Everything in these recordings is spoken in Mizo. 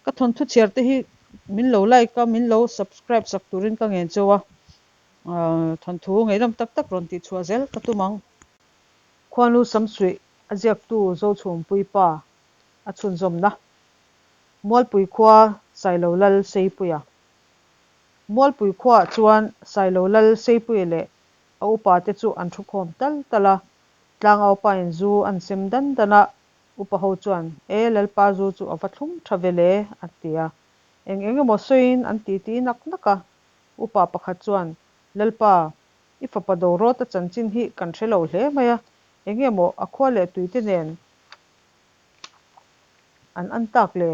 Ka thawnthu chhiar te hi min lo like a, min lo subscribe sak turin ka ngen cheu a, thawnthu ngaihnawm tak tak rawn tih chhuah zel ka tum ang. Khuanu Samsuih a ziaktu Zochhumpuii pa a chhunzawmna. Mualpui khua Sailo Lal Seipuia Mualpui khuaah chuan Sailo Lal Seipuia leh a upate chu an thukhawm tal tal a, tlangaupain zu an sem dan dan a, Upa ho chuan, E, Lalpa zu chu a va thlum tha ve le, an ti a. Eng eng emaw sawiin an titi nak nak a. Upa pakhat chuan, Lalpa, i fapa Dorawta chanchin hi kan hre lo hle mai a, eng nge maw a khua leh tuite nen an an tak le?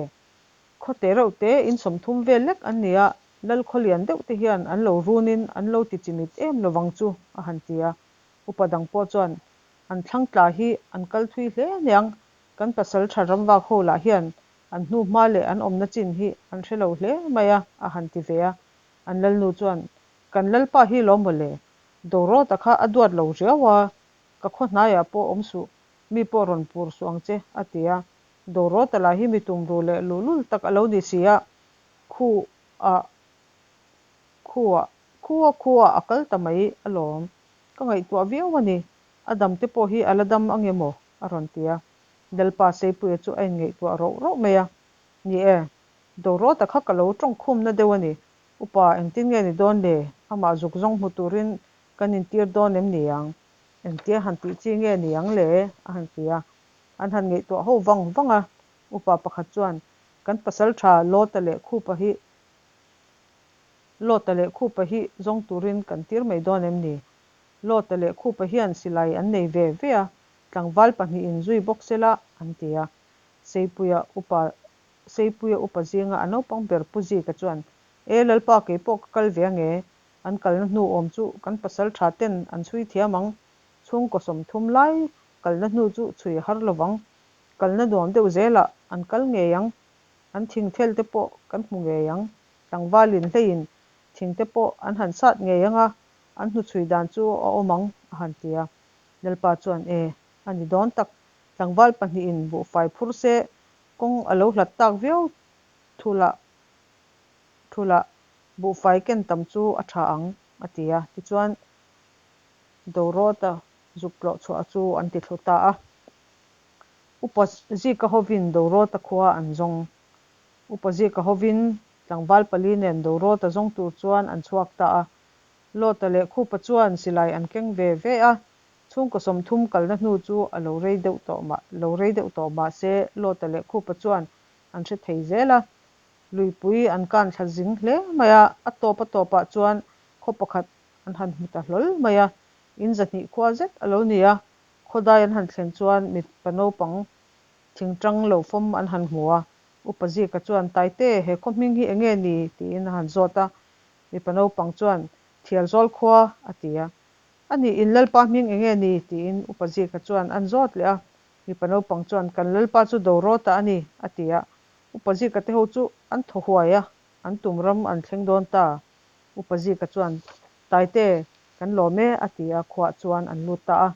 Khaw te reuh te in 30 vel lek an ni a, Lal khaw lian deuh te hian an lo runin an lo ti chimit em lovang chu, a han ti a. Upa dang pawh chuan, An thlang tla hi an kal thui hle aniang, kan pasal tha ramvak ho lah hian an hnu hma leh an awmna chin hi an hre lo hle mai a, a han ti ve a. An lalnu chuan, Kan lalpa hi lawm maw le? Dorawta kha a duat lo riau a, ka khaw hnaiah pawh awm suh, mi pawh rawn pur suh ang che, a ti a. Dorawta lah hi mi tumru leh luhlul tak a lo ni si a, khu ah khu ah khu a khu ah a kal ta mai alawm. Ka ngaihtuah viau a ni, a dam te pawh hi a la dam ange maw? a rawn ti a. Lalpa Seipuia chu a inngaihtuah roh roh mai a. Ni e, Dorawta kha ka lo tawngkhumna deuh a ni. Upa, engtin nge ni dawn le? Amah zuk zawng hmu turin kan intir dawn em ni ang? Engtia han tih chi nge ni ang le? a han ti a. An han ngaihtuah ho vang vang a. Upa pakhat chuan, Kan pasal tha Lawta leh Khupa hi Lawta leh Khupa hi zawng turin kan tir mai dawn em ni? Lawta leh Khupa hian silai an nei ve ve a, tlangval pahnihin zui bawk se la, an ti a. Seipuia upa Seipuia upa zinga a naupang ber Pu Zika chuan, E Lalpa kei pawh ka kal ve ange, an kalna hnu awm chu kan pasal tha ten an chhui thiam ang, chhungkaw 30 lai kalna hnu chu chhui a har lovang, kalna nuam deuh zelah an kal ngei ang, an thingthel te pawh kan hmu ngei ang. Tlangvalin hleiin thingte pawh an han sat ngei ang a, an hnuchhui dan chu a awm ang, a han ti a. Lalpa chuan, E, a ni dawn tak, tlangval pahnihin buhfai phur se, kawng a lo hlat tak viau thulah thulah buhfai ken tam chu a tha ang, a ti a. Tichuan, Dorawta zuk tlawh chhuah chu an ti thlu ta a. Upa Zika hovin Dorawta khua an zawng. Upa Zika hovin tlangval pali nen Dorawta zawng tur chuan an chhuak ta a. Lawta leh Khupa chuan silai an keng ve ve a, chhungkaw 30 kalna hnu chu a lo rei deuh tawh mah lo rei deuh tawh mah se Lawta leh Khupa chuan an hre thei zel a. Luipui an kan thla zing hle mai a, a tawp a tawpah chuan khaw pakhat an han hmu ta hlawl mai a, in 200 khua zet a lo ni a, khawdai an han thlen chuan mipa naupang Thingṭang lo fawm an han hmu a, Upa Zika chuan, Taite, he khaw hming hi enge ni? tiin a han zawt a. Mipa naupang chuan, Thialzawl khua, a ti a. A nih, in Lalpa hming enge ni? tiin Upa Zika chuan an zawt leh a. Mipa naupang chuan, Kan Lalpa chu Dorawta a ni, a ti a. Upa Zika te ho chu an thaw huai a, an tum ram an thleng dawn ta. Upa Zika chuan, Taite, kan lawm e, a ti a, khuaah chuan an lut ta a.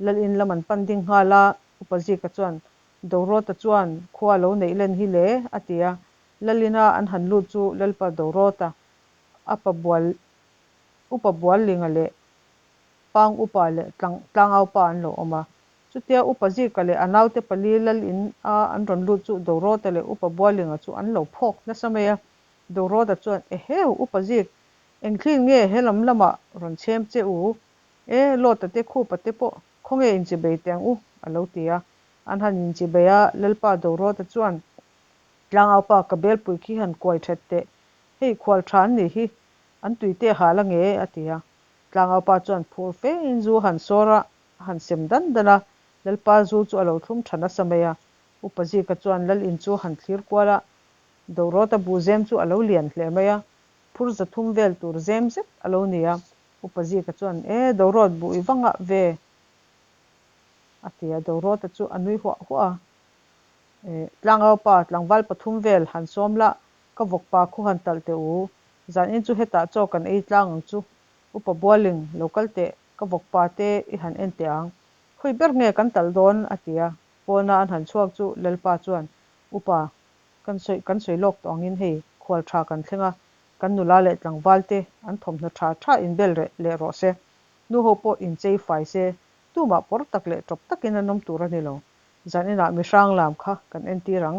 Lalin lam an pan ding nghal a, Upa Zika chuan, Dorawta chuan khua lo neih len hi le, a ti a. Lalina an han lut chu Lalpa Dorawta, a pa bual Upa Buallinga leh Pang Upa leh Tlang Tlangaupa an lo awm a. Chutia Upa Zika leh a naute pali Lalin a an rawn lut chu Dorawta leh Upa Buallinga chu an lo phawk nasa mai a. Dorawta chuan, Eheu, Upa Zik, engthlin nge he lam lamah rawn chhem che u? E, Lawta te Khupa te pawh khawnge inchibei teh ang u, a lo ti a. An han inchibei a, Lalpa Dorawta chuan, Tlangaupa ka belpui khi han kuai that teh, hei khual tha an nih hi, an tuite a hal ange, a ti a. Tlangaupa chuan phur fein zu han sawr a, a han sem dan dan a, Lalpa zu chu a lo thlum tha nasa mai a. Upa Zika chuan Lal in chu han thlir kual a, Dorawta buhzem chu a lo lian hle mai a, phur 300 vel tur zem zet a lo ni a. Upa Zika chuan, E, Dorawt buh i va ngah ve? a ti a, Dorawta chu a nui huah huah a. E, Tlangaupa, tlangval pathum vel han sawm lah, ka vawkpa khu han talh teh u. Zanin chu hetah chaw kan ei tlang ang chu. Upa Bualing, lo kal teh, ka vawkpa te i han en teh ang. Khawi ber nge kan talh dawn? a ti a. Pawna an han chhuak chu Lalpa chuan, Upa, Kan sawi kan sawi lawk tawh angin hei khual tha kan thleng a, kan nula leh tlangval te an thawmhnaw tha tha inbel reh leh rawh se. Nu ho pawh inchei fai se, tumah pawr tak leh tawp takin an awm tur a ni lo. Zan inah mihrang lam kha kan entir ang.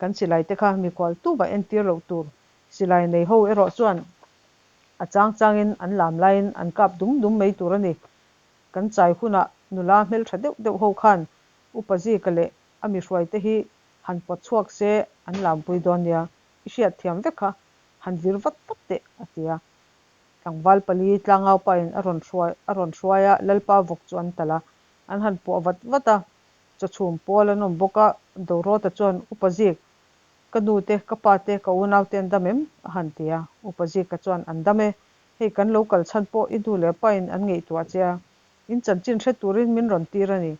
Kan silai te kha mikhual tumah entir loh tur. Silai nei ho erawh chuan a chang changin an lam laiin an kap dum dum mai tur a ni. Kan chai hunah nula hmeltha deuh deuh ho khan Upa Zika leh a mihruaite hi han pawt chhuak se an lampui dawn nia, i hriat thiam vek kha, han vir vat vat teh, a ti a. Tlangval pali tlangau pain a rawn hruai a rawn hruai a, Lalpa vawk chu an talh a, an han puah vat vat a, chawchhum pawl an awm bawk a, Dorawta chuan, Upa Zik, ka nu te, ka pa te, ka unau te an dam em? a han ti a, Upa Zika chuan, An dam e, hei kan lo kal chhan pawh i nu leh pain an ngaihtuah che a, in chanchin hre turin min rawn tir a ni.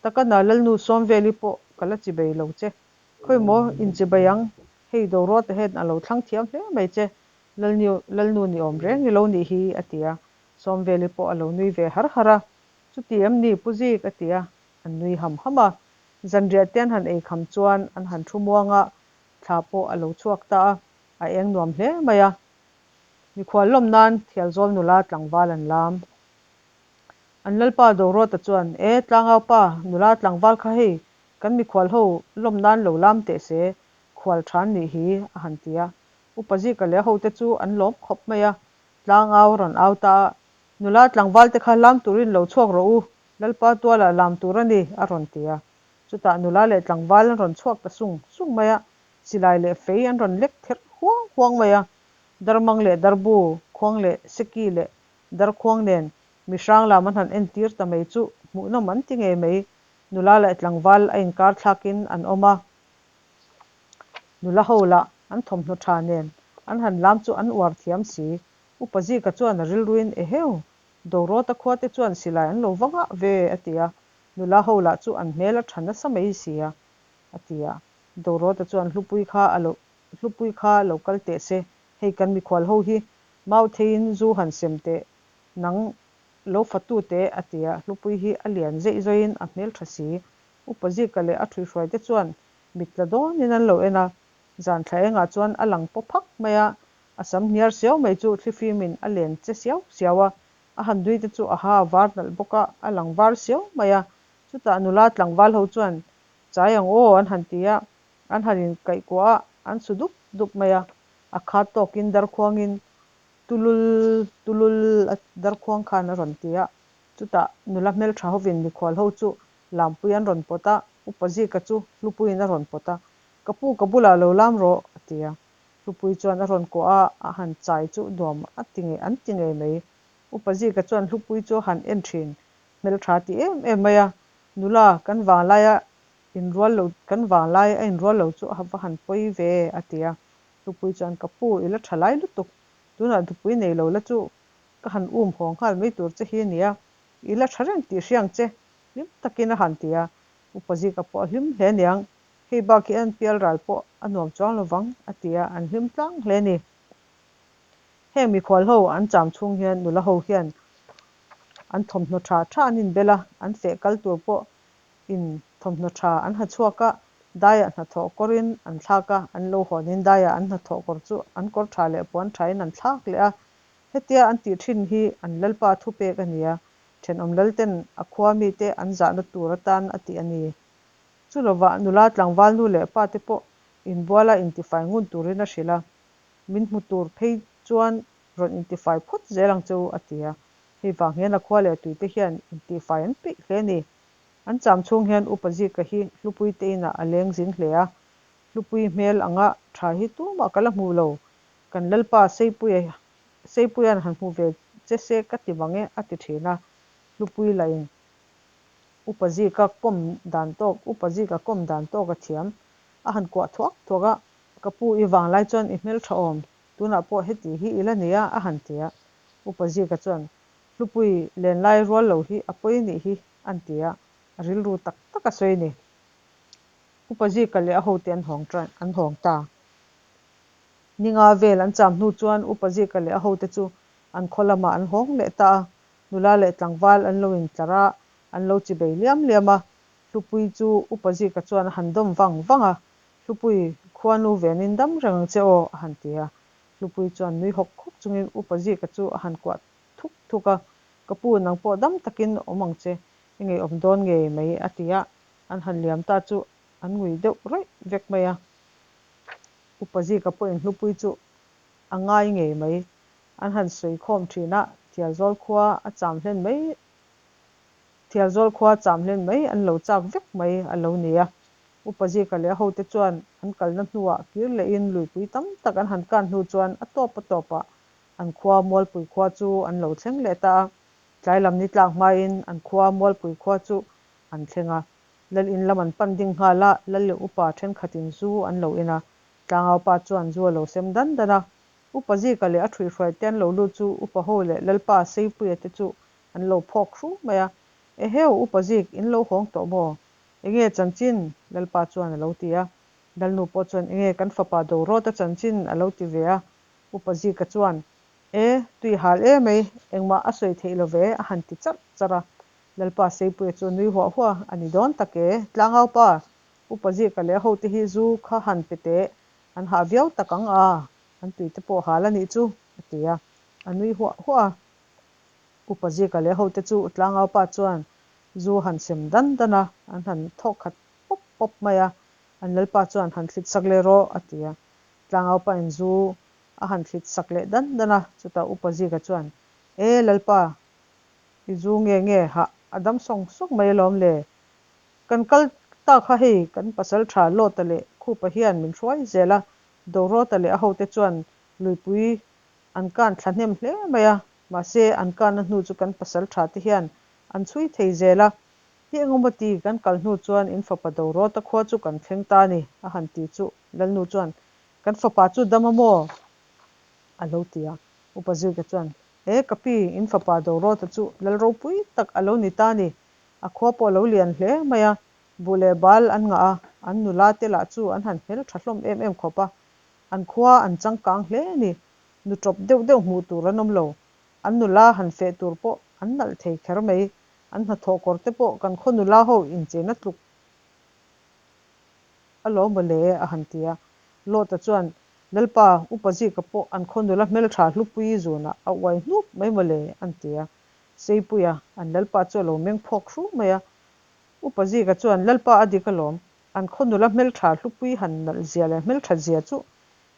Takana Lalnu Sawmveli pawh ka la chibei lo che. Khawi maw inchibei ang, hei Doruata hian a lo thlang thiam hle mai che, Lalnu Lalnu ni awm reng i lo nih hi, a ti a. Sawmveli pawh a lo nui ve har har a. Chuti em ni Pu Zik? a ti a, an nui ham ham a. Zanriah te an han ei kham chuan an han thu muang a, thla pawh a lo chhuak ta a, a eng nuam hle mai a. Mikhual lawm nan Thialzawl nula tlangval an lam. An lalpa Doruata chuan, E, tlangau pa, nula tlangval kha hei, kan mikhual ho lawm nan lo lam teh se, khual than nih hi, a han ti a. Upa Zika leh a hote chu an lawm khawp mai a, tlangau a rawn au ta a, Nula tlangval te kha lam turin lo chhuak rawh u, lalpa tualah lam tur a ni, a rawn ti a. Chutah nula leh tlangval an rawn chhuak ta sung sung mai a, silai leh fei an rawn lek ther huang huang mai a, darmang leh darbu, khuang leh seki leh Darkhuang nen mi hrang lam an han entir ta mai chu hmuhnawm an ti ngei mai. Nula leh tlangval a inkar thlakin an awm a, nula ho lah an thawmhnaw tha nen an han lam chu an uar thiam si. Upa Zika chuan a rilruin, Eheu! Dorawta khua te chuan silai an lo va ngah ve, a ti a. Nula ho lah chu an hmel a tha nasa mai si a, a ti a. Dorawta chuan Hlupui kha a lo Hlupui kha lo kal teh se, hei kan mikhual ho hi Mau theiin zu han sem teh, nang lo fatu teh, a ti a. Hlupui hi a lian zeih zawiin a hmel tha si. Upa Zika leh a ṭhuihruai te chuan mit tla dawnin an lo en a. Zan thla engah chuan a lang paw phak mai a, a sam hniar siau mai chu thlifimin a len che siau siau a. A han nui te chu a ha a var nalh bawk a, a lang var siau mai a. Chutah nula tlangval ho chuan, Chai ang aw, an han ti a. An han inkaihkuah a, an su dup dup mai a. A khat tawkin darkhuangin Tulul, Tulul a darkhuang khan a rawn ti a. Chutah nula hmeltha hovin mikhual ho chu lampui an rawn pawt a, Upa Zika chu hlupuiin a rawn pawt a. Ka pu ka bulah lo lam rawh, a ti a. Hlupui chuan a rawn kuah a, a han chai chu nuam a ti ngei an ti ngei mai. Upa Zika chuan hlupui chu a han en thin, hmeltha ti em em mai a. Nula, kan vanglaia inrual lo, kan vanglai a inrual lo chu a va han pawi ve, a ti a. Dupui chuan, Ka pu, i la tha lai lutuk. Tunah dupui nei lo la chu ka han um haw nghal mai tur che hi a nia. I la tha reng tih hriang che, hlim takin a han ti a. Upa Zika pawh a hlim hle niang. Hei bak hi an pial ral pawh a nuam chuang lo vang, a ti a, an hlim tlang hle a ni. Heng mikhual ho an cham chhung hian nula ho hian an thawmhnaw tha tha an inbel a, an feh kal tur pawh in thawmhnaw tha an ha chhuak a, daiah hnathawh kawrin an thlak a, an lo hawnin daiah an hnathawh kawr chu an kawr tha leh puan thain an thlak leh a. Hetia an tih thin hi an lalpa thupek a ni a, thenawm lalten a khua mite an zahna tur atan a tih a ni. Chu lovah nula tlangval nu leh pa te pawh inbuala intifai ngun turin a hrilh a, min hmu tur phei chuan rawn intifai phawt zel ang che u a ti a. Hei vang hian a khua leh tuite hian intihfai an peih hle a ni. An cham chhung hian Upa Zika hi Hlupui te inah a leng zing hle a, Hlupui hmel anga tha hi tumah ka la hmu lo, kan Lalpa Seipuia Seipuia'n han hmu ve che se ka ti mang e a ti thin a, Hlupui lahin Upa Zika kawm dan tawk Upa Zika kawm dan tawk a thiam a han kuah thuak thuak a, Ka pu i vanglai chuan i hmel tha awm, tunah pawh heti hi i la nia a han ti a, Upa Zika chuan Hlupui lenlai rual lo hi a pawi nih hi an ti a, a rilru tak tak a sawi ni. Upa Zika leh a hote an hawng tan an hawng ta. Ninga vel an cham hnu chuan Upa Zika leh a hote chu an khaw lamah an hawng leh ta a, nula leh tlangval an lo intlar a, an lo chibei liam liam a. Hlupui chu Upa Zika chuan a han dawm vang vang a. Hlupui, khuanu venin dam reng ang che aw, a han ti a. Hlupui chuan nui hawk hawk chungin Upa Zika chu a han kuah thuk thuk a, Ka pu, nang pawh dam takin awm ang che, i ngeiawm dawn ngei mai, a ti a. An han liam ta chu an ngui deuh rawih vek mai a. Upa Zika pawhin Hlupui chu a ngai ngei mai. An han sawi khawm thin a, Thialzawl khua a cham hlen mai, Thialzawl khua cham hlen mai an lo chak vek mai a lo ni a. Upa Zika leh a hote chuan an kalna hnuah kir lehin luipui tam tak an han kan hnu chuan a tawp a tawpah an khua Mualpui khua chu an lo thleng leh ta a. Tlai lam ni tlak hmain an khua Mualpui khua chu an thleng a. Lal in lam an pan ding nghal a, lal leh upa thenkhatin zu an lo in a. Tlangau pa chuan zu a lo sem dan dan a. Upa Zika leh a ṭhuihhruaite an lo lut chu upa ho leh Lalpa Seipuia te chu an lo phawk hru mai a. Eheu, Upa Zik, in lo hawng tawh maw? Enge chanchin? Lalpa chuan a lo ti a. Lalnu pawh chuan, Enge kan fapa Dorawta chanchin? a lo ti ve a. Upa Zika chuan, E, tui hal emai, engmah a sawi theih lo ve, a han ti charh charh a. Lalpa Seipuia chu a nui huah huah, A ni dawn tak e, Tlangaupa, Upa Zika leh a hote hi zu kha han pe teh, an hah viau tak ang a, an tuite pawh hal a nih chu, a ti a, a nui huah huah a. Upa Zika leh hote chu Tlangaupa chuan zu han sem dan dan a, an han thawk khat pawp pawp mai a, an Lalpa chuan han thlit sak leh rawh, a ti a. Tlangaupa in zu a han thlit sak leh dan dan a, chutah Upa Zika chuan, E Lalpa, i zu nge nge hah a dam sawng sawng mai alawm le, kan kal ta kha hei kan pasal tha Lawta leh Khupa hian min hruai zel a, Dorawta leh a hote chuan luipui an kan thla hnem hle mai a, mahse an kanna hnu chu kan pasal tha te hian an chhui thei zel a, ni engemaw ti kan kal hnu chuan in fapa Dorawta khua chu kan thleng ta a ni, a han ti chu Lalnu chuan kan fapa chu dam a maw? a lo ti a, Upa Zuika chuan E ka pi, in fapa Dorawta chu lal ropui tak a lo ni ta a ni, a khua pawh a lo lian hle mai a, buh leh bal an ngah a, an nula te lah chu an han hmel tha hlawm em em khawp a, an khua an changkang hle a ni, nu tawp deuh deuh hmuh tur an awm lo, an nula han feh tur pawh an nalh thei kher mai, an hnathawh kawr te pawh kan khaw nula ho incheina tluk a lo mawle a han ti a, Lawta chuan Lalpa, Upa Zika pawh an khaw nula hmeltha Hlupui zunah a uai hnup mai mawle an ti a, Seipuia, an Lalpa chu a lo meng phawk hru mai a, Upa Zika chuan Lalpa a dik alawm, an khaw nula hmeltha Hlupui han nalh zia leh hmelthat zia chu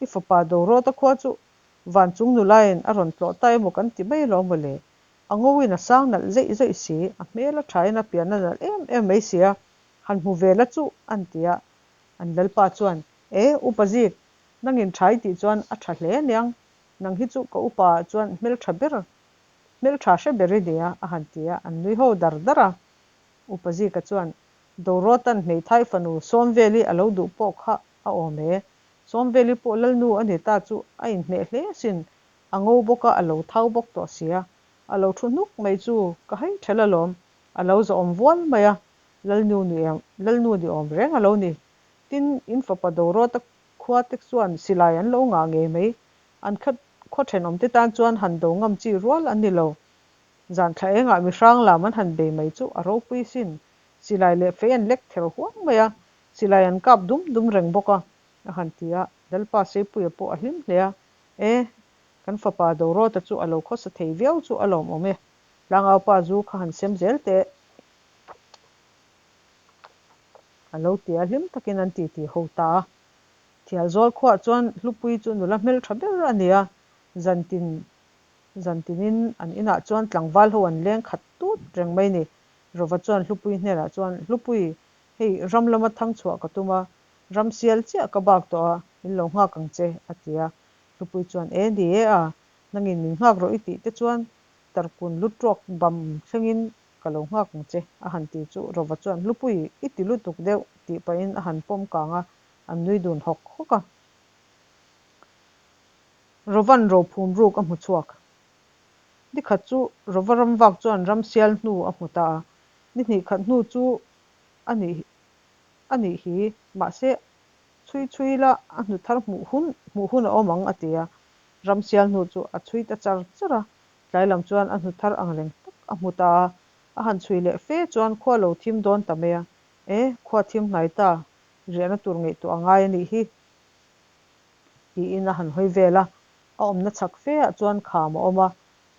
i fapa Dorawta khua chu van chung nulain a rawn tlawh ta emaw kan ti mai alawm mawle, a ngawin a sang nalh zeih zawih si, a hmel a thain a pian a nalh em em mai si a, han hmu ve la chu an ti a, an Lalpa chuan E, Upa Zik, nangin tha i tih chuan a tha hle aniang, nang hi chu ka upa ah chuan hmeltha ber, hmeltha hre ber i nia, a han ti a, an nui ho dar dar a. Upa Zika chuan, Dorawtan hmeithai fanu Sawmveli a lo duh pawh kha a awm e, Sawmveli pawh Lalnu a ni ta chu a inhmeh hle asin, a ngo bawk a, a lo thau bawk tawh sia, a lo thu hnuk mai chu ka hai ṭhelh alawm, a lo zawhawm vual mai a, Lalnu ni Lalnu ni awm reng a lo ni. Tin, in fapa Dorawta khua te chuan silai an lo ngah ngei mai. An kha khaw thenawmte tan chuan han do ngam chi rual an ni lo. Zan thla engah mihrang lam an han bei mai chu a ropui sin. Silai leh fei an lek ther huang mai a, silai an kap dum dum reng bawk a, a han ti a. Lalpa Seipuia pawh a hlim hle a, E, kan fapa Dorawta chu a lo khawsa thei viau chu a lawmawm e. Tlangaupa zu kha han sem zel teh. A lo ti a, hlim takin an titi ho ta a. Thialzawl khuaah chuan Hlupui chu nula hmeltha ber a ni a, zantin zantinin an inah chuan tlangval ho an leng khat tut reng mai ni. Rova chuan Hlupui hnenah chuan, Hlupui, hei ram lama thang chhuah ka tum a, ram sial chiah ka bak tawh a, min lo nghak ang che, a ti a. Hlupui chuan, E ni e a, nangin min nghak rawh i tih te chuan tarkun lu tawk bam thlengin Ka lo nghak ang che, a han ti chu Rova chuan Hlupui i ti lutuk deuh tih pahin a han pawm kang a, an nui dun hawk hawk a. Rova'n rophum ruk a hmu chhuak. Ni khat chu Rova ramvak chuan ramsial hnu a hmu ta a, ni hnih khat hnu chu a nih a nih hi, mahse chhui chhui la a hnu thar hmuh hun hmuh hun a awm ang a ti a. Ramsial hnu chu a chhui ta char char a, Tlai lam chuan a hnu thar ang reng tak a hmu ta a, a han chhui leh fe chuan khua lo thim dawn ta mai a, E, khua thim hnai ta, Riahna tur ngaihtuah a ngai a nih hi, tiin a han hawi vel a. A awmna chhak fe ah chuan kham a awm a,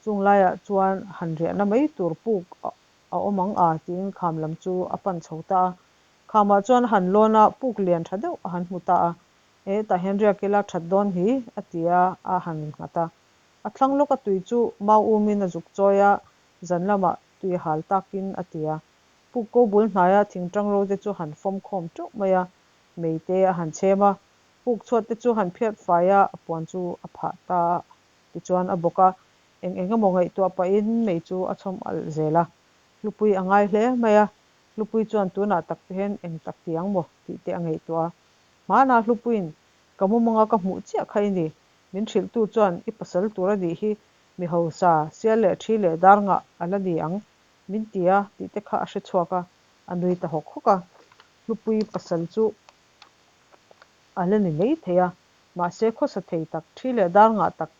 chung laiah chuan han riahna mai tur puk a awm ang a tiin kham lam chu a pan chho ta a. Khamah chuan a han lawn a, puk lian tha deuh a han hmu ta a. E, tah hian riak ila that dawn hi, a ti a, a han innghat a. A thlang lawka tui chu mau umin a zuk chawi a, zan lamah tui a hal takin a ti a. Puk ko bul hnaia thingtang ro te chu han fawm khawm teuh mai a, mei te a han chhem a, puk chhuat te chu han phiat fai a, a puan chu a phah ta a, tichuan a bawk a, eng eng emaw ngaihtuah pahin mei chu a chhawm alh zel a, hlupui a ngai hle mai a, hlupui chuan tunah tak te hian eng tak ti ang maw tih te a ngaihtuah a, hmanah hlupuiin ka mumanga ka hmuh chiah kha i ni, min hrilhtu chuan i pasal tur a nih hi mi hausa, sial leh thi leh dar ngah a la ni ang Min ti a tih te kha a hre chhuak a, a nui ta hawk hawk a. Hlupui pasal chu a la ni mai thei a, mahse khawsa thei tak, thi leh dar ngah tak,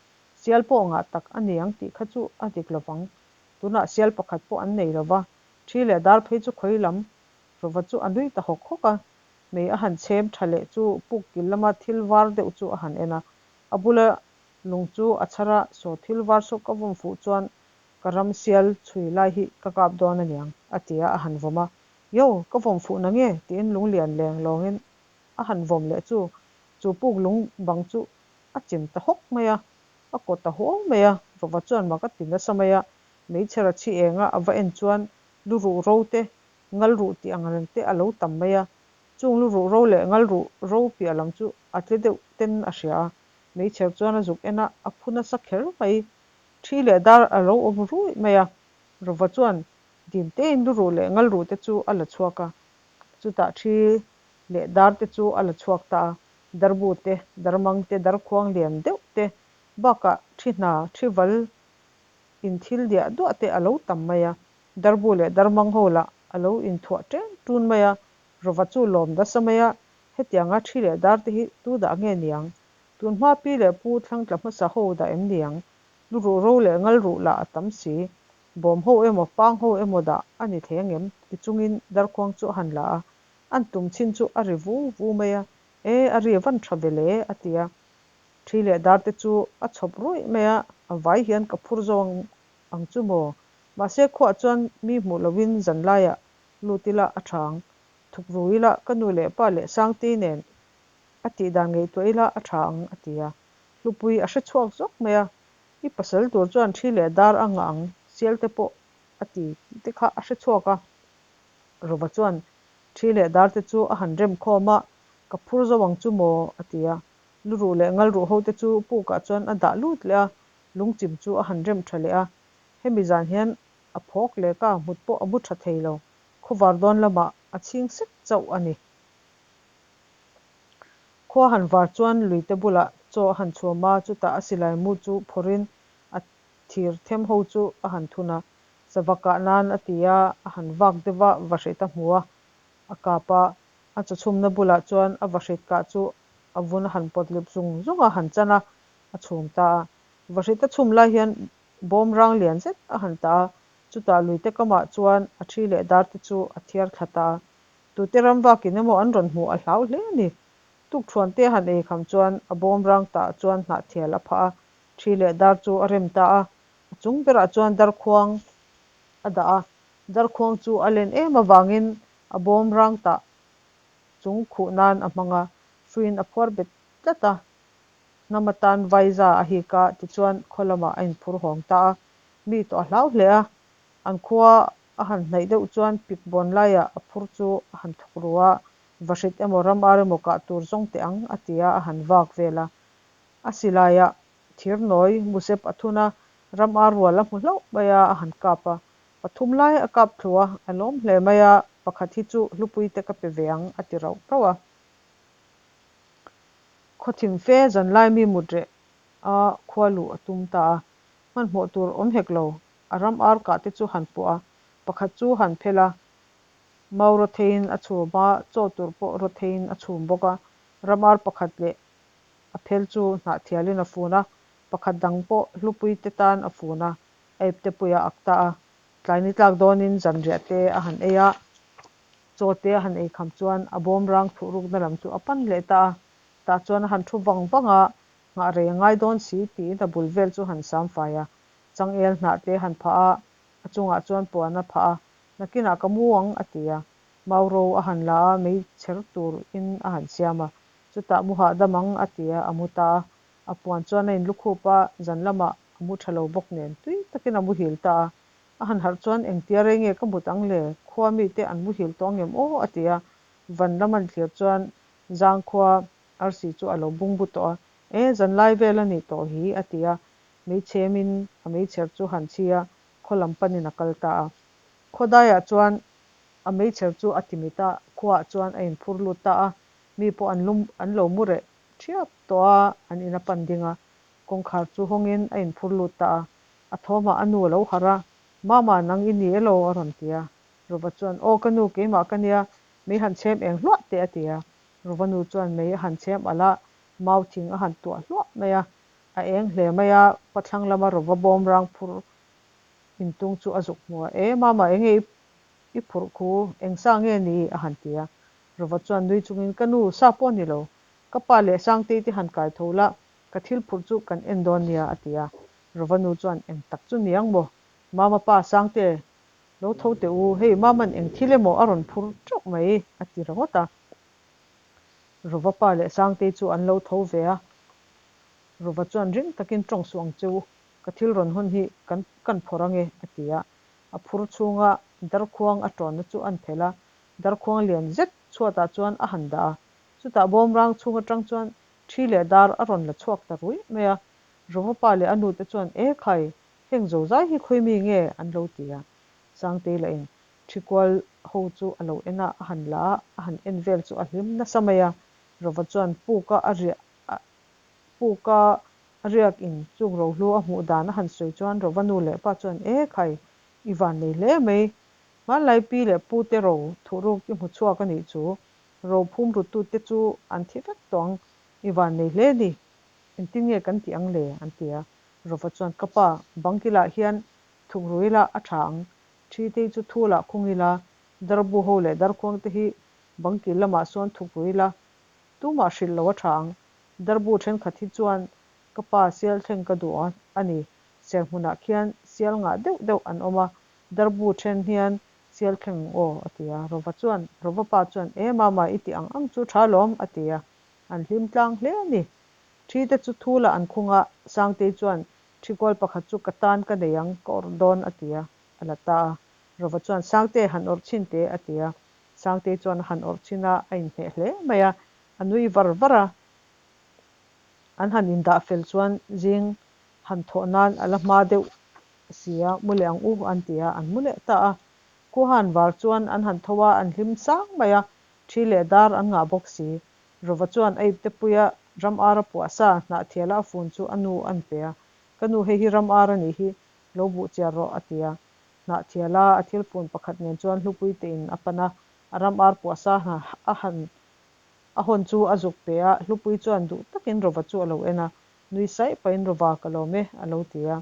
sial pawh ngah tak a ni ang tih kha chu a dik lo vang. Tunah sial pakhat pawh an nei lo va, thi leh dar phei chu khawi lam rawva chu a nui ta hawk hawk a. Mei a han chhem tha leh chu puk kil lama thil var deuh chu a han en a, a bula lung chu a chhar a, saw thil var saw ka vawm fuh chuan Ka ram sial chhui lai hi ka kap dawn aniang, a ti a, a han vawm a. Yo, ka vawm fuh na nge? tiin lunglian leng lawngin a han vawm leh chu, chu puk lung bang chu a chim ta hawk mai a, a kaw ta huau mai a. Rova chuan mak a ti nasa mai a, meichher a chhi eng a, a va en chuan lu ruh ro te, ngal ruh tih ang reng te a lo tam mai a. Chung lu ruh ro leh ngal ruh ro piah lam chu a tle deuh ten a hria a, meichher chuan a zuk en a, a phu nasa kher mai. Thi leh dar a lo awm ruih mai a, Rova chuan dim tein lu ruh leh ngal ruh te chu a la chhuak a, chutah thi leh dar te chu a la chhuak ta a, darbu te, darmang te, darkhuang lian deuh te bakah thi hna, thi val in thil diah duah te a lo tam mai a, darbu leh darmang ho lah a lo inthuah ṭen ṭun mai a, Rova chu lawm nasa mai a, hetianga thi leh dar te hi tu dah nge niang? Tunhma pi leh pu thlangtla hmasa ho dah em niang? Lu ruh ro leh ngal ruh lah a tam si. Bawm ho emaw pang ho emaw dah a ni thei angem? Ti chungin darkhuang chu a han la a, an tum chin chu a ri vu vu mai a, E, a ri van tha ve le, a ti a. Thi leh dar te chu a chhawp ruih mai a, a vai hian ka phur zawng ang chu maw? Mahse khuaah chuan mi hmuh lohin zanlaiah lut ila a tha ang. Thuk ru ila ka nu leh pa leh Sangtei nen A tih dan ngaihtuah ila a tha ang, a ti a. Hlupui a hre chhuak zawk mai a, I pasal tur chuan thi leh dar a ngah ang, sial te pawh a ti tih te kha a hre chhuak a. Rova chuan thi leh dar te chu a han rem khawm a, Ka phur zo ang chu maw? a ti a. Lu ruh leh ngal ruh ho te chu pukah chuan a dah lut leh a, lungchim chu a han rem tha leh a. Hemi zan hian a phawk leh ka mut pawh a mu tha thei lo, khawvar dawn lamah a chhing sek chauh a ni. Khua han var chuan luite bulah chaw a han chhuam a, chutah a silai mu chu phawrhin a thir them ho chu a han thun a, sava kah nan a ti a, a han vak deuh va, vahrit a hmu a, a kap a, a chaw chhumna bulah chuan a vahrit kah chu a vun a han pawt lip zung zung a, han chan a, a chhum ta a. Vahrit a chhum lai hian bawm rang lian zet a han tah a, chutah luite kamah chuan a thi leh dar te chu a thiar thla ta a. Tute ram vakin emaw an rawn hmuh a hlau hle a ni. Tukṭhuan te han ei kham chuan a bawm rang tah chuan hnahthial a phah a, ṭhi leh dar chu a rem ta a. A chung berah chuan darkhuang a dah a, darkhuang chu a len em avangin a bawm rang tah chung khuh nan a hmang a, hruiin a phuar bet tlat a. Hnam atan vaiza a hik a, tichuan khaw lamah a inphur hawng ta a, mi tawh a hlau hle a. An khua A han hnaih deuh chuan pik bawn laiah a phur chu a han thawk ru a, Vahrit emaw ram ar emaw kah tur zawng teh ang, a ti a, a han vak vel a. A silaiah thir nawi musep a thun a, ram ar rual a hmu hlauh mai a, a han kap a. Pathum lai a kap thlu a, a lawm hle mai a, pakhat hi chu hlupui te ka pe ve ang, a ti rauh rauh a. Khawthim fe zanlai mi mut reh a khua luh a tum ta a, hmanhmawh tur awm hek lo, A ram ar kah te chu han puah a, pakhat chu han phel a, mau rawtheiin a chhum a, chaw tur pawh rawtheiin a chhum bawk a. Ram ar pakhat leh a phel chu hnahthialin a fun a, pakhat dang pawh hlupui te tan a fun a, a ipte pui a ak ta a. Tlai ni tlak dawnin zanriah te a han ei a. Chaw te a han ei kham chuan a bawmrang thuhrukna lam chu a pan leh ta a. Tah chuan a han thu vang vang a, nghah rei a ngai dawn si tiin a bul vel chu a han sam fai a. Changel hnah te a han phah a, a chungah chuan puan a phah a, Nakinah ka mu ang a ti a. Mauro a han la a, mei chher tur in a han siam a. Chutah mu hahdam ang a ti a, a mu ta a. A puan chuan a inlukhup a, zan lamah a mu tha lo bawk nen tui takin a muhil ta a. A han harh chuan engtia rei nge ka mut ang le? Khua mite an muhil tawh ang em aw? a ti a. Van lam an thlir chuan Zangkhua arsi chu a lo bungbu tawh a. E, zanlai vel a nih tawh hi a ti a. Meichhemin a meichher chu han chhi a, khaw lam panin a kal ta a. Khaw daiah chuan a meichher chu a timit a, khuaah chuan a inphur lut ta a. Mi pawh an lum an lo mu reh ṭhiap tawh a, an in a pan ding a. Kawngkhar chu hawngin a inphur lut ta a. A thawmah a nu a lo harh a, Mama, nang i ni elaw? a rawn ti a. Rova chuan, Aw ka nu, keimah ka nia, mei han chhem eng hluah teh a ti a. Rova nu chuan mei a han chhem alh a, mau thing a han tuah hluah mai a. A eng hle mai a, khaw thlang lama Rova bawmrang phur intung chu a zuk hmu a, E Mama, enge i phurh khu, eng sa nge ni? a han ti a. Rova chuan nui chungin, Ka nu, sa pawh ni lo, ka pa leh Sangtei te han kai tho la, ka thil phurh chu kan en dawn nia, a ti a. Rova nu chuan, Eng tak chu ni ang maw? Mama pa, Sangte, lo tho teh u, hei Mama'n eng thil emaw a rawn phur teuh mai, a ti ringawt a. Rova pa leh Sangtei chu an lo tho ve a. Rova chuan ring takin tawng suh ang che u, ka thil rawn hawn hi kan kan phawrh ange, a ti a. A phur chhunga darkhuang a tawnna chu an phelh a, darkhuang lian zet chhuatah chuan a han dah a. Chutah bawmrang chhung atang chuan thi leh dar a rawn la chhuak ta ruih mai a. Rova pa leh a nute chuan, E khai, heng zozai hi khawi mi nge? an lo ti a. Sangtei lahin thi kual ho chu a lo en a, a han la a, a han en vel chu a hlim nasa mai a. Rova chuan puka a riah a puka a riak in chung rohlu a hmuh dan a han sawi chuan Rova nu leh pa chuan, E khai, i van nei hle mai. Hmanlai pi leh pu te ro thuhruk i hmu chhuak a nih chu. Ro phum rutute chu an thi vek tawh ang, i van nei hle ni. Engtin nge kan tih ang le? an ti a. Rova chuan, Ka pa, bangkilah hian thukru ila a tha ang. Thi te chu thulah khung ila, darbu ho leh darkhuang te hi bangkil lamah sawn thukru ila, tumah hrilh lo a tha ang. Darbu thenkhat hi chuan ka pa sial thleng ka duh a ni. Serhmunah khian sial ngah deuh deuh an awm a, darbu then hian sial thleng ang aw, a ti a. Rova chuan, Rova pa chuan, E mama, i tih ang ang chu tha lawm, a ti a. An hlim tlang hle a ni. Thi te chu thulah an khung a, Sangtei chuan, Thi kual pakhat chu ka tan ka nei ang, ka awrh dawn, a ti a, a la ta a. Rova chuan, Sangte, han awrh chhin teh, a ti a. Sangtei chuan a han awrh chhin a, a inhmeh hle mai a, a nui var var a. An han indah fel chuan zing han thawh nan a la hma deuh si a, mu leh ang u, an ti a, an mu leh ta a. Khuahan var chuan an han tho a, an hlim sang mai a, thi leh dar an ngah bawk si. Rova chuan a ipte puia ram ar a puah sa, hnahthiala a fun chu a nu an pe a, Ka nu hei hi ram ar a nih hi, lo buh chiar rawh, a ti a. Hnahthiala a thil fun pakhat nen chuan hlupui tein a pan a, a ram ar puah sa hna a han a hawn chu a zuk pe a, hlupui chuan duh takin Rova chu a lo en a, nui saih pahin Rova ka lawm e, a lo ti a.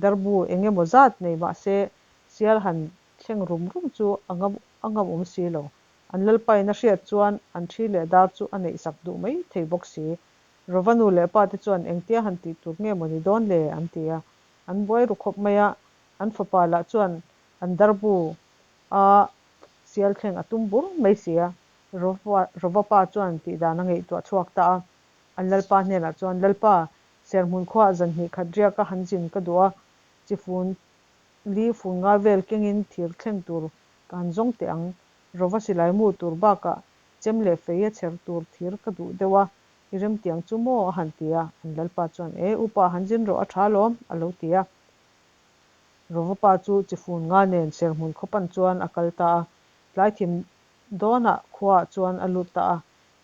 Darbu eng emaw zat nei mah se sial han thleng rum rum chu a ngam a ngam awm si lo. An lalpain a hriat chuan an thi leh dar chu a neihsak duh mai thei bawk si. Rova nu leh pa te chuan engtia han tih tur nge maw ni dawn le? an ti a. An buai ru khawp mai a, an fapa lah chuan an darbu a sial thleng a tum bur mai si a. Rova pa chuan tih dan a ngaihtuah chhuak ta a. An lalpa hnenah chuan, Lalpa, serhmun khuaah zan hnih khat riaka han zin ka duh a, chi fun li fun nga vel kengin thir thleng tur ka han zawng teh ang. Rova silai mu tur bakah chem leh fei a chher tur thir ka duh deuh a, i remtiang chu maw? a han ti a. An lalpa chuan, E, upa han zin rawh a tha lawm, a lo ti a. Rova pa chu chi fun nga nen serhmun khawpan chuan a kal ta a. Tlai thim dawnah khuaah chuan a lut ta a.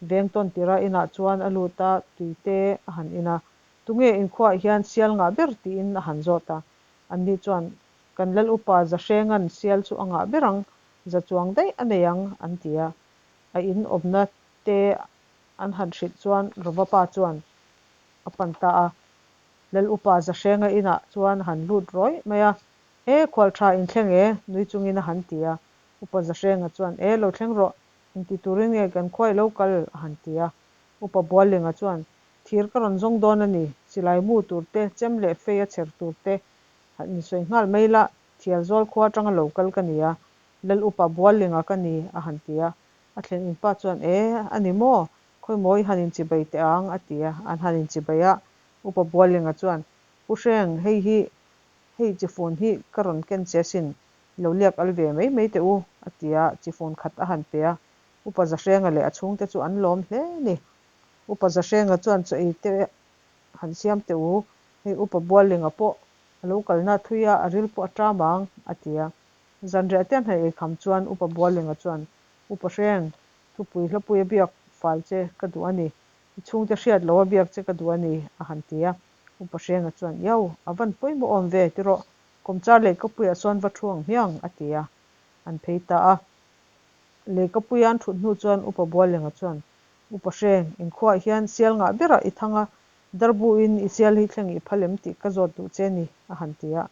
Veng tawn tira inah chuan a lut a, tui te a han in a. Tunge inkhuaah hian sial ngah ber tiin a han zawt a. Anni chuan, Kan lal upa Zahrenga'n sial chu a ngah ber ang, za chuang daih a nei ang, an ti a. A in awmna te an han hrilh chuan Rova pa chuan a pan ta a. Lal upa Zahrenga inah chuan a han lut rawih mai a. E, khual tha inthleng e, nui chungin a han ti a. Upa Zahrenga chuan, E, lo thleng rawh, engti turin nge kan khua i lo kal? a han ti a. Upa Buallinga chuan, Thir ka rawn zawng dawn a ni, silai mu tur te, chem leh fei a chher tur te han insawi nghal mai la, Thialzawl khua atanga lo kal ka ni a, Lal Upa Buallinga ka ni, a han ti a. A thlen in pa chuan, E, a ni maw? Khawimaw i han inchibai teh ang, a ti a. An han inchibai a, Upa Buallinga chuan, Pu Hreng, hei hi, hei chifun hi ka rawn ken che asin, lo liak al ve mai mai teh u, a ti a, chifun khat a han pe a. Upa Zahrenga leh a chhungte chu an lawm hle a ni. Upa Zahrenga chuan chaw ei te han siam teh u, hei Upa Buallinga pawh a lo kalna thui a, a ril pawh a ṭam ang, a ti a. Zanriah te an han ei kham chuan Upa Buallinga chuan, Upa Hreng, thupui hlapui a biak fal che ka duh a ni, i chhungte hriat loh a biak che ka duh a ni, a han ti a. Upa Hrenga chuan, Iau, a van pawimawh awm ve, ti rawh, kawmchar leihkapuiah sawn va thu ang hmiang, a ti a. An phei ta a. Leihkapuia an thut hnu chuan Upa Buallinga chuan, Upa Hreng, inkhuaah hian sial ngah berah i thang a, darbu-in i sial hi thleng i phal em tih ka zawt duh che ni, a han ti a.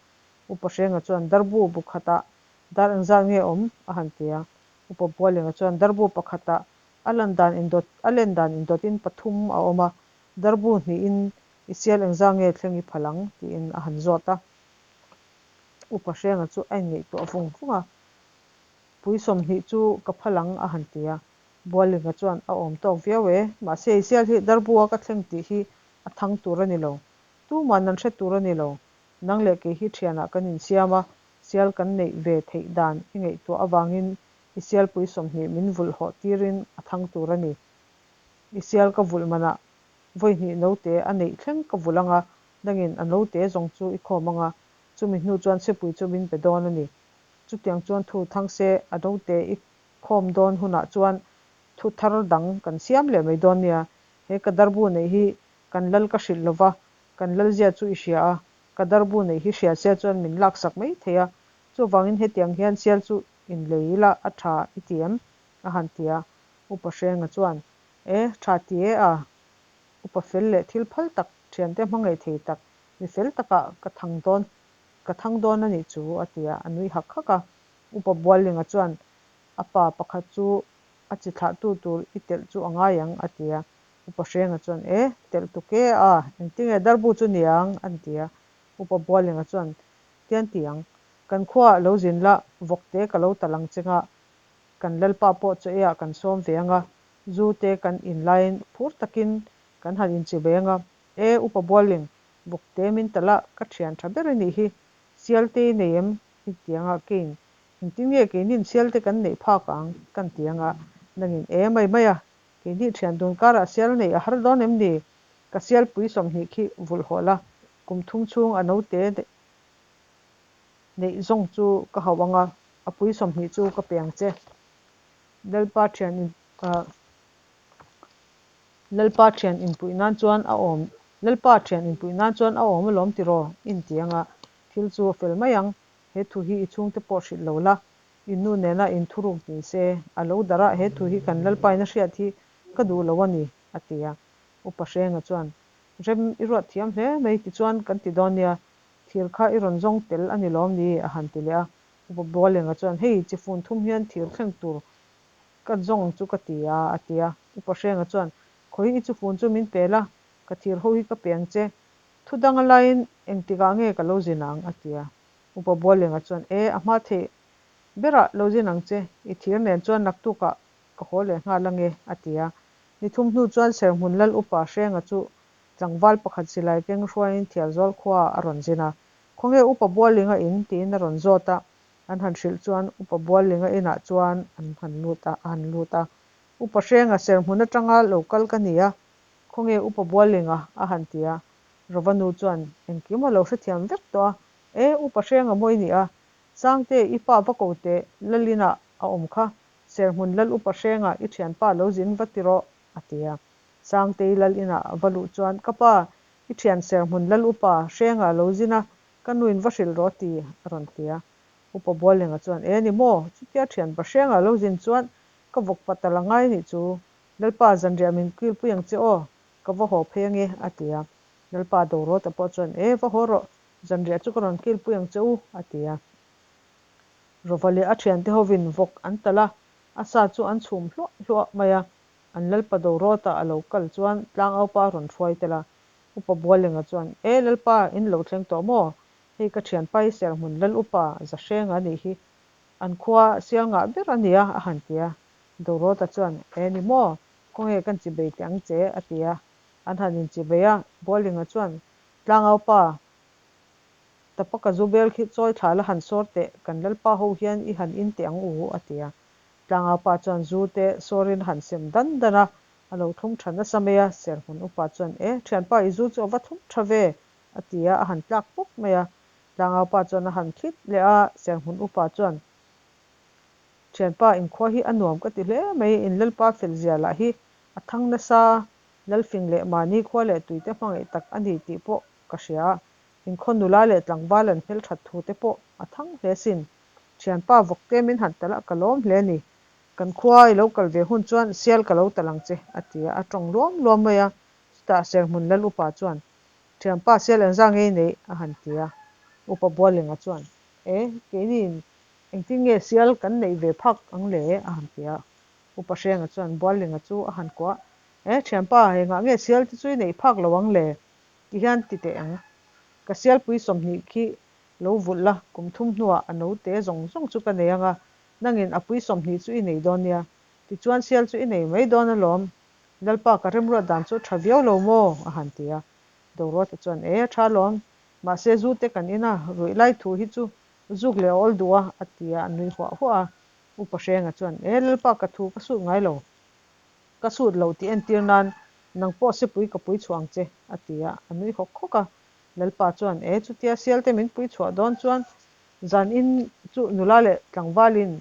Upa Hrenga chuan, Darbu bu khatah dar engzat nge awm? a han ti a. Upa Bualenga chuan, Darbu pakhatah a lan dan indawt, a len dan indawtin pathum a awm a, darbu hnihin i sial engzat nge thleng i phal ang? tiin a han zawt a. Upa Hrenga chu a inngaihtuah vung vung a, Pui 20 chu ka phal ang, a han ti a. Bualenga chuan, A awm tawk viau e, mahse i sial hi darbu-a ka thleng tih hi a thang tur a ni lo. Tuman an hre tur a ni lo. Nang leh kei hi thianah kan insiam a, sial kan neih ve theih dan i ngaihtuah avangin i sialpui 20 min vulh hawh tirin a thang tur a ni. I sial ka vulh manah vawi hnih note a neih thleng ka vulh anga, nangin a note zawng chu i khawm anga, chumi hnu chuan sepui chu min pe dawn a ni. Chutiang chuan thu thang se a note i khawm dawn hunah chuan thu thar dang kan siam leh mai dawn nia. He ka darbu neih hi kan lal ka hrilh lova, kan lalzia chu i hria a, ka darbu neih hi hria se chuan min laksak mai thei a, chuvangin hetiang hian sial chu inlei ila a tha i ti em? a han ti a, Upa Hrenga chuan, E, tha ti e a, upa fel leh thil phal tak, thiante hmangaih thei tak, mi fel takah ka thang dawn, ka thang dawn a nih chu, a ti a, a nui hak hak a. Upa Buallinga chuan, A pa pakhat chu a chi thlahtu tur i telh chu a ngai ang, a ti a. Upa Hrenga chuan, E, telh tuk e a, engtinge darbu chu niang? an ti a. Upa Bualenga chuan, Tian ti ang, kan khuaah lo zin la, vawkte ka lo tal ang che nga, kan Lalpa pawh chaw eiah kan sawm ve ang a, zu te kan in laiin phur takin kan han inchibei ang a. E, Upa Bualeng, vawkte min tal a, ka thian tha ber i nih hi, sialte i nei em? i ti ang a, keiin Engtin nge keinin sialte kan neih phak ang? kan ti ang a, nangin, E, mai mai a, Keini thian dun karah sial neih a har dawn em ni? Ka sialpui 20 khi vulh hawh la, kum thum chhung a note neih zawng chu ka hauh ang a, a pui 20 chu ka pe ang che. Lalpa thian in Lalpa thian inpuih nan chuan a awm Lalpa thian inpuih nan chuan a awm alawm tiraw? Inti ang a, thil chu a fel mai ang. He thu hi i chhungte pawh hrilh lo la, I nu nena in thuruk ni se, a lo darh a, he thu hi kan Lalpaina hriat hi ka duh lo a ni, a ti a. Upa Hrenga chuan, Rem, i ruat thiam hle mai, tichuan kan ti dawn nia, thir kha i rawn zawng tel a ni lawm ni? a han ti leh a. Upa Bualenga chuan, Hei, chi fun thum hian thir thleng tur ka zawng chu ka ti a, a ti a. Upa Hrenga chuan, Khawi i chufun chu min pe la, ka thir ho hi ka pe ang che, thu danga laiin engtikah nge ka lo zin ang? a ti a. Upa Bualenga chuan, E, a hma theih berah lo zin ang che, i thir nen chuan naktukah ka haw leh nghal ange, a ti a. Ni thum hnu chuan Serhmun Lal Upa Hrenga chu tlangval pakhat silai keng hruaiin Thialzawl khuaah a rawn zin a. Khawnge Upa Bualinga in? tiin a rawn zawt a. An han hrilh chuan Upa Bualinga inah chuan an han lut a, a han lut a. Upa Hrenga Serhmun atanga lo kal ka ni a, khawnge Upa Bualinga? a han ti a. Rova nu chuan engkim a lo hrethiam vek tawh a, E, Upa Hrenga maw i nih a? Sangte, i pa va ko teh, Lalin-ah a awm kha, Serhmun Lal Upa Hrenga i thianpa lo zin va ti rawh, a ti a. Sangtei Lalin-ah a va luh chuan, Ka pa, i thian Serhmun Lal Upa Hrenga lo zin a, ka nuin va hrilh rawh ti, a rawn ti a. Upa Buallenga chuan, E ni maw, chutia thianpa Hrenga lo zin chuan ka vawk patal a ngai nih chu, Lalpa zanriah min kilpui ang che aw, ka va haw phei ange, a ti a. Lalpa Dorawta pawh chuan, E, va haw rawh, Zanriah chu ka rawn kilpui ang che u, a ti a. Rova leh a thiante hovin vawk an talh a, a sa chu an chhum hluah hluah mai a. An Lalpa Dorawta a lo kal chuan tlangaupa a rawn hruai tel a. Upa Bualenga chuan, E Lalpa, in lo thleng tawh maw? Hei ka thianpa hi Serhmun Lal Upa Zahrenga a nih hi. An khua sial ngah ber a nia, a han ti a. Dorawta chuan, E ni maw? Khawnge kan chibei teh ang che? a ti a. An han inchibei a, Bualenga chuan, Tlangaupa, Tapaka zu bel khi chawi thla la han sawr teh, kan lalpa ho hian i han in teh ang u, a ti a. Tlangaupa chuan zu te sawrin a han sem dan dan a, a lo thlum tha nasa mai a. Serhmun upa chuan, E, thianpa i zu chu a va thlum tha ve, a ti a, a han tlak pawp mai a. Tlangaupa chuan a han thlit leh a, Serhmun upa chuan, Thianpa, inkhua hi a nuam ka ti hle mai, in lalpa fel zia lah hi a thang nasa, lalfing leh mahni khua leh tuite hmangaih tak a ni tih pawh ka hria a. Inkhaw nula leh tlangval an hmelthat thu te pawh a thang hle sin. Thianpa vawkte min han talh a, ka lawm hle a ni. Kan khua i lo kal ve hun chuan sial ka lo talh ang che, a ti a, a tawng luam luam mai a. Chutah Serhmun Lal Upa chuan, Thianpa sial engzah nge i neih? a han ti a. Upa Bualenga chuan, E, keiniin engtin nge sial kan neih ve phak ang le? a han ti a. Upa Hrenga chuan Bualenga chu a han kuah, E, thianpa, engah nge sial te chu i neih phak lo ang le? Ti hian ti teh ang. Ka sialpui 20 khi lo vulh la, kum thum hnuah a note zawng zawng chu ka nei ang a, nangin a pui 20 chu i nei dawn nia. Tichuan sial chu i nei mai dawn alawm. Lalpa ka remruat dan chu a tha viau lo maw? a han ti a. Doruata chuan, E, a tha alawm. Mahse zu te kan in a, ruih lai thu hi chu zuk leh a awl duh a, a ti a, a nui huah huah a. Upa Hrenga chuan, E, Lalpa ka thu ka sut ngai lo. Ka sut lo tih entir nan nang pawh sepui ka pui chhuah ang che, a ti a, a nui hawk hawk a. Lalpa chuan, E, chutia sialte min pui chhuah dawn chuan zan in chu nula leh tlangvalin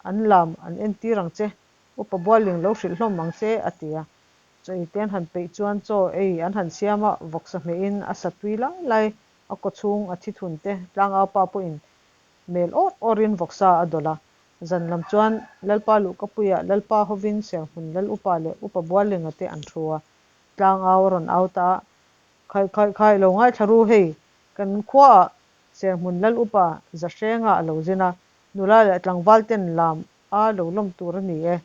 an lam an entir ang che, upa Bualling lo hrilh hlawm ang che, a ti a. Chaw ei te an han peih chuan chaw ei an han siam a, vawksa hmehin a sa tui lai lai a kawchhung a thi thun te, tlangaupa pawhin Mel awr awrin vawksa a dawlh a, zan lam chuan Lalpa Luhkapuiah Lalpa hovin Serhmun Lal Upa leh Upa Buallinga te an thu a, tlangau a rawn au ta a, Khaih khaih khaih lo ngaithla ru hei, kan khuaah Serhmun Lal Upa Zahrenga a lo zin a, nula leh tlangval ten lam a lo lawm tur a ni e,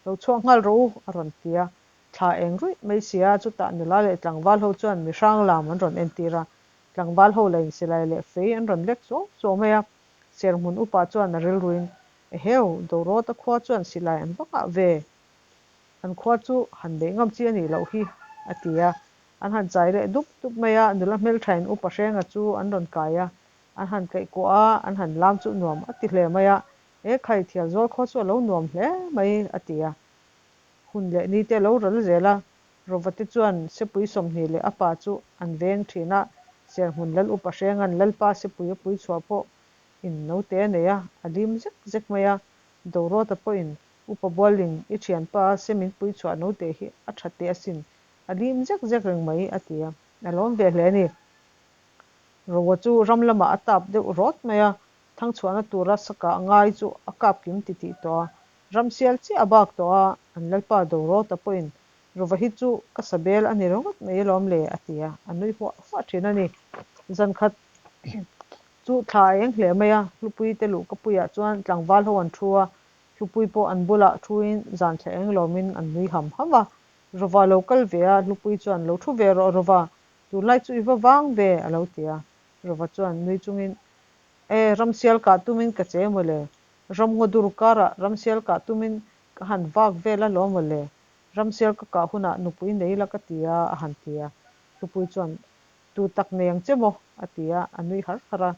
lo chhuak nghal rawh u a rawn ti a, thla eng ruih mai si a, chutah nula leh tlangval ho chuan mihrang lam an rawn entir a, Tlangval ho la insilai leh fei an rawn lek suau suau mai a, Serhmun upa chuan a rilruin, Eheu, Dorawta khua chuan silai an va nghah ve? An khua chu han beih ngam chi a nih loh hi, a ti a. An han chai leh dup dup mai a, nula hmelthain upa Hrenga chu an rawn kai a, an han kaih kuah a, an han lam chu nuam a ti hle mai a, E khai, Thialzawl khua chu a lo nuam hle mai, a ti a. Hun leh ni te a lo ral zel a, Rovate chuan Sepui 20 leh a pa chu an veng thin a, Serhmun Lal Upa Hrenga'n Lalpa Sepui a pui chhuah pawh in note a nei a, a lim zek zek mai a. Dorawta pawhin Upa Bualling i thianpa se min pui chhuah note hi a tha teh asin, a lim zek zek reng mai a ti a, a lawm ve hle a ni. Rowa chu ram lamah a tap deuh rawt mai a, thangchhuahna tura sa kah ngai chu a kap kim titih tawh a, Ramsial chiah a bak tawh a, an lalpa Dorawta pawhin Rova hi chu ka sa bel a ni ringawt mai alawm le a ti a, a nui huah huah thin a ni. Zan khat chu thla a eng hle mai a, Hlupui te luh ka puiah chuan tlangval ho an thu a, Hlupui pawh an bulah thuin zan thla eng lawmin an nui ham ham a. Rova lo kal ve a, Hlupui chuan lo thu ve rawh Rova, tunlai chu i va vang ve a lo ti a. Rova chuan nui chungin E, ramsial kah tumin ka che mawle, Ramngaw dur karah ramsial kah tumin ka han vak vel a lawm mawle, ramsial ka kah hunah nupui nei la ka ti a, a han ti a. Hlupui chuan, Tu tak nei ang che maw? a ti a, a nui har har a.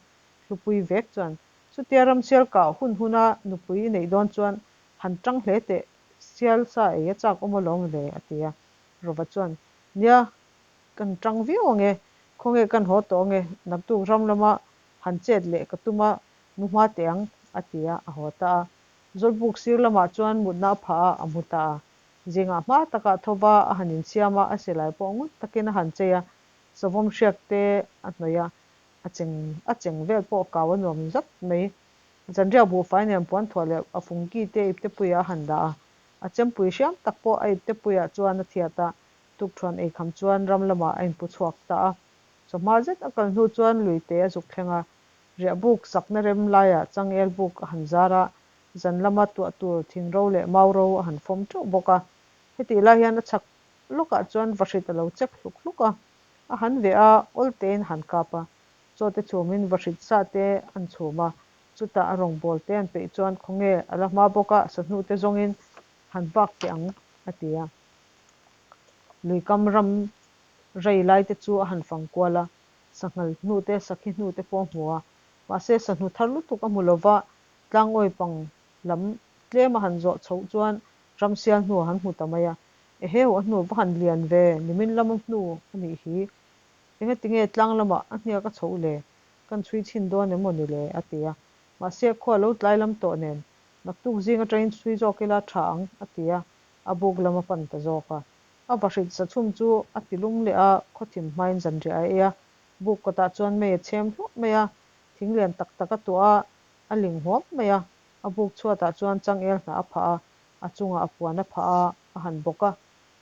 Hlupui vek chuan, Chutia ramsial kah hun huna nupui i neih dawn chuan han tang hle teh, sial sa ei a chak awm alawm mawle, a ti a. Rova chuan, Nia, kan tang viau ang e, khawnge kan haw tawh ang e, naktuk ram lama han chet leh ka tum a, mu hma teh ang, a ti a, a haw ta a. Zawlbuk sir lamah chuan mutna a phah a, a mu ta a. Zingah hma takah tho va a han insiam a, a silai pawh ngun takin a han chei a, savawm hriak te a hnawih a, a cheng a cheng vel pawh kau a nuam zat mai. Zanriak buhfai nen puan thuah leh a fungki te iptepuiah a han dah a, a chempui hriam tak pawh a iptepuiah chuan a thiat a, tukthuan eikham chuan ram lamah a inpu chhuak ta a. Chawhma zet a kal hnu chuan luite a zuk thleng a. Riah buk sakna rem laiah changel buk a han zar a, zan lama tuah tur thingro leh mauro a han fawm teuh bawk a. Hetih lai hian a chhak lawkah chuan vahrit a lo chek hluk hluk a, a han veh a, awl tein a han kap a. Chaw te chhumin vahrit sa te an chhum a, chutah a rawngbawl te an peih chuan khawnge a la hma bawk a, sahnu te zawngin han vak teh ang a ti a. Luikam ram rei lai te chu a han fang kual a, sanghal hnu te, sakhi hnu te pawh a hmu a, mahse sahnu thar lutuk a hmu lo va, tlangawi pang lam tlem a han zawh chhoh chuan ramsial hnu a han hmu ta mai a, Eheu, a hnu va han lian ve, nimin lama hnu a nih hi, engatinge tlang lamah a hniak a chhoh le, kan chhui chhin dawn em maw ni le? a ti a, mahse khua lo tlai lam tawh nen naktuk zing atangin chhui zawk ila tha ang a ti a, a buk lam a pan ta zawk a. A vahrit sachhum chu a ti lum leh a, khawthim hmain zanriah a ei a. Buk kawtah chuan mei a chhem hluah mai a, thing lian tak tak a tuah a, a ling huam mai a. A buk chhuatah chuan changel hnah a phah a, a chungah a puan a phah a, a han bawk a.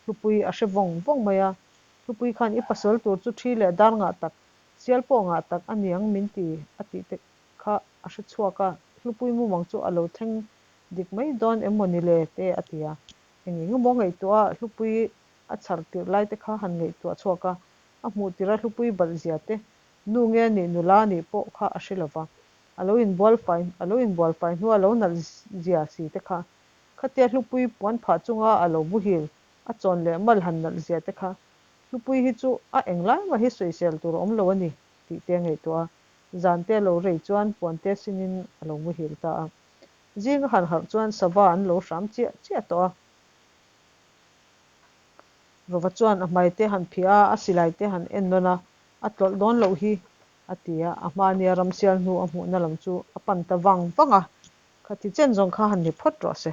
Hlupui a hre vawng vawng mai a. Hlupui khan i pasal tur chu thi leh dar ngah tak, sial pawh ngah tak a niang min ti a tih te kha a hre chhuak a, Hlupui mumang chu a lo thleng dik mai dawn em maw ni le te a ti a. Eng eng emaw ngaihtuah a, Hlupui a chhar tirh lai te kha han ngaihtuah chhuak a, a hmuh tirh a Hlupui balh zia te, nu nge a nih nula a nih pawh kha a hre lo va, a lo inbual fai a lo inbual fai hnua a lo nalh zia si te kha, khatia Hlupui puan phah chunga a lo muhil a chawn leh mal han nalh zia te kha, Hlupui hi chu a englai mah hi sawisel tur a awm lo a ni tih te a ngaihtuah a, zan te a lo rei chuan puan te sinin a lo muhil ta a. Zing a han harh chuan sava an lo hram chiah chiah tawh a. Rova chuan a hmai te han phiah a, a silai te han en nawn a, a tlawlh dawn loh hi a ti a, a hmania ramsial hnu a hmuhna lam chu a pan ta vang vang a, khati chen zawng kha han ni phawt rawh se.